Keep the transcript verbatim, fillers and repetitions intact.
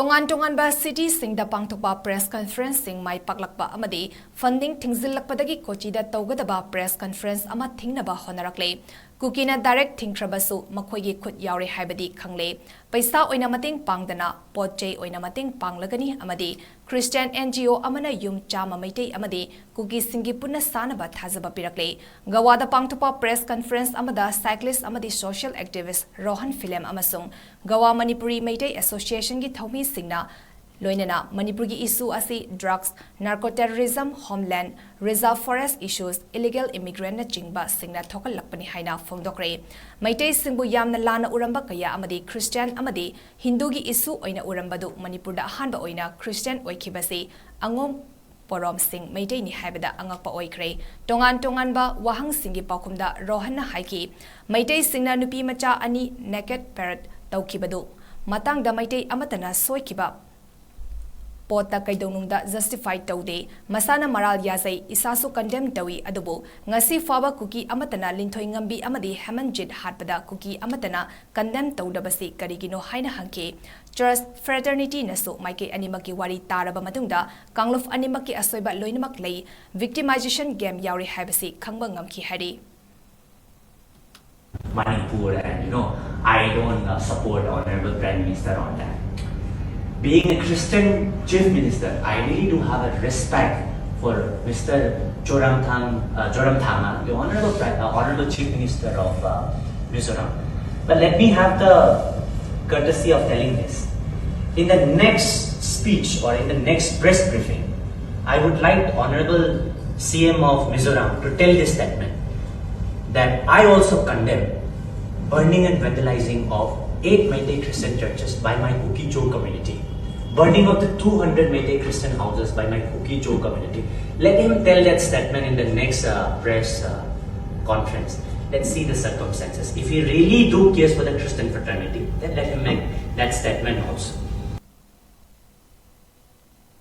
ꯇꯣꯉꯥꯟ ꯇꯣꯉꯥꯟꯕ ꯁꯤꯇꯤꯁꯤꯡꯗ ꯄꯥꯡꯊꯣꯛꯄ ꯄ꯭ꯔꯦꯁ ꯀꯟꯐꯔꯦꯟꯁꯁꯤꯡ ꯃꯥꯏ ꯄꯥꯛꯂꯛꯄ ꯑꯃꯗꯤ ꯐꯟꯗꯤꯡ ꯊꯤꯡꯖꯤꯜꯂꯛꯄꯗꯒꯤ ꯀꯣꯆꯤꯗ ꯇꯧꯒꯗꯕ ꯄ꯭ꯔꯦꯁ ꯀꯟꯐꯔꯦꯟꯁ ꯑꯃ ꯊꯤꯡꯅꯕ ꯍꯣꯠꯅꯔꯛꯂꯦ꯫ ꯀꯨꯀꯤꯅ ꯗꯥꯏꯔꯦꯛ ꯊꯤꯡꯈ꯭ꯔꯕꯁꯨ ꯃꯈꯣꯏꯒꯤ ꯈꯨꯠ ꯌꯥꯎꯔꯦ ꯍꯥꯏꯕꯗꯤ ꯈꯪꯂꯦ꯫ ꯄꯩꯁꯥ ꯑꯣꯏꯅ ꯃꯇꯦꯡ ꯄꯥꯡꯗꯅ ꯄꯣꯠ ꯆꯩ ꯑꯣꯏꯅ ꯃꯇꯦꯡ ꯄꯥꯡꯂꯒꯅꯤ ꯑꯃꯗꯤ ꯈ꯭ꯔꯤꯁꯇꯤꯌꯥꯟ ꯑꯦꯟ ꯖꯤ ꯑꯣ ꯑꯃꯅ ꯌꯨꯝ ꯆꯥꯝꯃ ꯃꯩꯇꯩ ꯑꯃꯗꯤ ꯀꯨꯀꯤꯁꯤꯡꯒꯤ ꯄꯨꯟꯅ ꯁꯥꯅꯕ ꯊꯥꯖꯕ ꯄꯤꯔꯛꯂꯦ꯫ ꯒꯋꯥꯗ ꯄꯥꯡꯊꯣꯛꯄ ꯄ꯭ꯔꯦꯁ ꯀꯟꯐꯔꯦꯟꯁ ꯑꯃꯗ ꯁꯥꯏꯀ꯭ꯂꯤꯁ ꯑꯃꯗꯤ ꯁꯣꯁꯤꯌꯦꯜ ꯑꯦꯛꯇꯤꯚꯤꯁ꯭ꯠ ꯔꯣꯍꯟ ꯐꯤꯂꯦꯝ ꯑꯃꯁꯨꯡ ꯒꯋꯥ ꯃꯅꯤꯄꯨꯔꯤ ꯃꯩꯇꯩ ꯑꯦꯁꯣꯁꯤꯌꯦꯁꯟꯒꯤ ꯊꯧꯃꯤꯁꯤꯡꯅ ꯂꯣꯏꯅꯅ ꯃꯅꯤꯄꯨꯔꯒꯤ ꯏꯁꯨ ꯑꯁꯤ drugs, narco terrorism, homeland, reserve forest issues, illegal ꯏꯃꯤꯒ꯭ꯔꯦꯟꯠꯅꯆꯤꯡꯕꯁꯤꯡꯅ ꯊꯣꯛꯍꯜꯂꯛꯄꯅꯤ ꯍꯥꯏꯅ ꯐꯣꯡꯗꯣꯛꯈ꯭ꯔꯦ꯫ ꯃꯩꯇꯩꯁꯤꯡꯕꯨ ꯌꯥꯝꯅ ꯂꯥꯟꯅ ꯎꯔꯝꯕ ꯀꯌꯥ ꯑꯃꯗꯤ ꯈ꯭ꯔꯤꯁꯇꯤꯌꯥꯟ ꯑꯃꯗꯤ ꯍꯤꯟꯗꯨꯒꯤ ꯏꯁꯨ ꯑꯣꯏꯅ ꯎꯔꯝꯕꯗꯨ ꯃꯅꯤꯄꯨꯔꯗ ꯑꯍꯥꯟꯕ ꯑꯣꯏꯅ ꯈ꯭ꯔꯤꯁꯇꯤꯌꯥꯟ ꯑꯣꯏꯈꯤꯕꯁꯤ ꯑꯉꯣꯝ ꯄꯣꯔꯣꯝꯁꯤꯡ ꯃꯩꯇꯩꯅꯤ ꯍꯥꯏꯕꯗ ꯑꯉꯛꯄ ꯑꯣꯏꯈ꯭ꯔꯦ꯫ ꯇꯣꯉꯥꯟ ꯇꯣꯉꯥꯟꯕ ꯋꯥꯍꯪꯁꯤꯡꯒꯤ ꯄꯥꯎꯈꯨꯝꯗ ꯔꯣꯍꯟꯅ ꯍꯥꯏꯈꯤ, ꯃꯩꯇꯩꯁꯤꯡꯅ ꯅꯨꯄꯤ ꯃꯆꯥ ꯑꯅꯤ ꯅꯦꯀꯦꯗ ꯄꯦꯔꯦꯗ ꯇꯧꯈꯤꯕꯗꯨ ꯃꯇꯥꯡꯗ ꯃꯩꯇꯩ ꯑꯃꯠꯇꯅ ꯁꯣꯏꯈꯤꯕ ꯄꯣꯠꯇ ꯀꯩꯗꯧꯅꯨꯡꯗ ꯖꯁꯇꯤꯐꯥꯏ ꯇꯧꯗꯦ꯫ ꯃꯁꯥꯅ ꯃꯔꯥꯜ ꯌꯥꯖꯩ, ꯏꯁꯥꯁꯨ ꯀꯟꯗꯦꯝ ꯇꯧꯏ, ꯑꯗꯨꯕꯨ ꯉꯁꯤ ꯐꯥꯎꯕ ꯀꯨꯀꯤ ꯑꯃꯠꯇꯅ ꯂꯤꯟꯊꯣꯏ ꯉꯝꯕꯤ ꯑꯃꯗꯤ ꯍꯦꯃꯟꯖꯤꯠ ꯍꯥꯠꯄꯗ ꯀꯨꯀꯤ ꯑꯃꯠꯇꯅ ꯀꯟꯗꯦꯝ ꯇꯧꯗꯕꯁꯤ ꯀꯔꯤꯒꯤꯅꯣ ꯍꯥꯏꯅ ꯍꯪꯈꯤ꯫ ꯆꯔꯆ ꯐ꯭ꯔꯦꯇꯔꯅꯤꯇꯤꯅꯁꯨ ꯃꯥꯏꯀꯩ ꯑꯅꯤꯃꯛꯀꯤ ꯋꯥꯔꯤ ꯇꯥꯔꯕ ꯃꯇꯨꯡꯗ ꯀꯥꯡꯂꯨꯞ ꯑꯅꯤꯃꯛꯀꯤ ꯑꯁꯣꯏꯕ ꯂꯣꯏꯅꯃꯛ ꯂꯩ, ꯚꯤꯛꯇꯤꯃꯥꯏꯖꯦꯁꯟ ꯒꯦꯝ ꯌꯥꯎꯔꯤ ꯍꯥꯏꯕꯁꯤ ꯈꯪꯕ ꯉꯝꯈꯤ ꯍꯥꯏꯔꯤ꯫ Manipur, and you know, I don't uh, support Honorable Prime Minister on that. Being a Christian Chief Minister, I really do have a respect for Mister Zoramthang, uh, Zoramthanga, the Honorable, Pri- uh, Honorable Chief Minister of uh, Mizoram. But let me have the courtesy of telling this. In the next speech or in the next press briefing, I would like Honorable C M of Mizoram to tell this statement that I also condemn burning and vandalizing of eight Meitei Christian churches by my Kuki-Zo community, burning of the two hundred Meitei Christian houses by my Kuki-Zo community. Let him tell that statement in the next uh, press uh, conference. Let's see the circumstances. If he really do cares for the Christian fraternity, then let him make that statement also.